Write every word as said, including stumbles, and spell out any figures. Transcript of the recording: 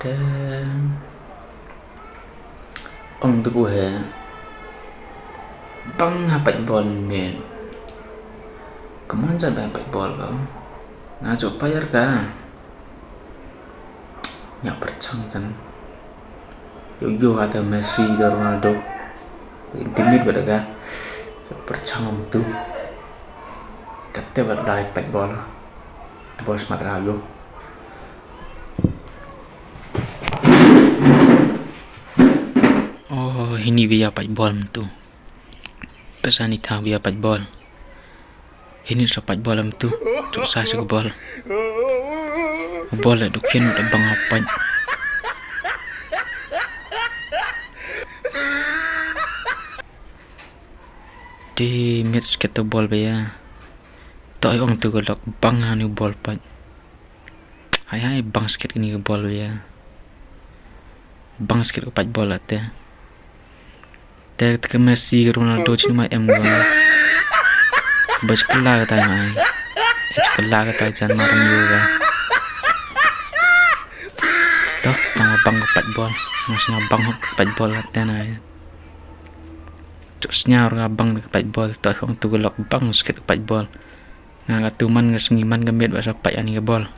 Em, ong tu ku he. Bang ha pait bol miet. Kumno jan bang pait bol ka. Nga ju pait ka. Nga pyrchang jan. Yo yo ha te Messi te Ronaldo. Intimate bad ka. Yo pyrchang ong tu. Kate bad dei pait bol. Te bol smat ka yo. Oh, hini bia pait bol mynta. Pesa ni tha bia pait bol. Hini sa pait bol mynta. Tu sa sa bol. Bol la dukhin da bang pait. Te miet sket to bol bia. To ai ong tu ka lok bang hani bol pait. Hai hai bang sket kani ka bol bia. Bang sket ka pait bol ate. Te te ka Messi ka Ronaldo chini mai em ga. Bas kala ka tai mai. Ech kala ka tai jan mar yo ga. To tang bang ka pait bol. Mas nga bang hok pait bol ate na. Chuk snya ur nga bang ka pait bol. To hong tu ka lok bang sket ka pait bol. Nga ka tu man nga sngi man ka miet ba sa pait ani ka bol.